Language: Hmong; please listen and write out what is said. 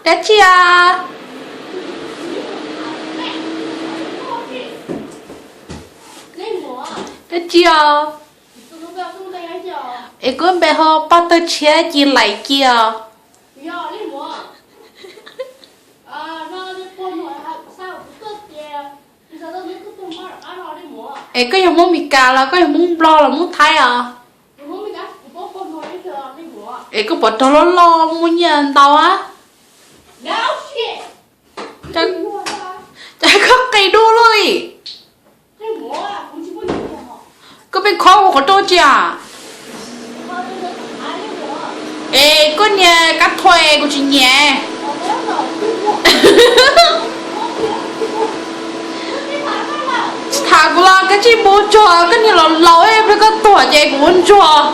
Dab tsi os? Dab tsi os? Es kuv npe hu Paj Tawg Tshiab Ci Laim Ci os. Es koj yog Hmoob Mes Kas los koj yog Hmoob Nplog los Hmoob Thaib os? Es koj puas rog loj loj muaj nyiaj ntau a? Cas koj qis dub luaj li? Koj pheej khob ua qhov rooj tsi a? Es koj niag kab thuas kuv tsis nyiam. Tsis tham kuv los koj tsij mus tsuag, koj niag laus laus, koj tuag ces kuv ua ntsuag.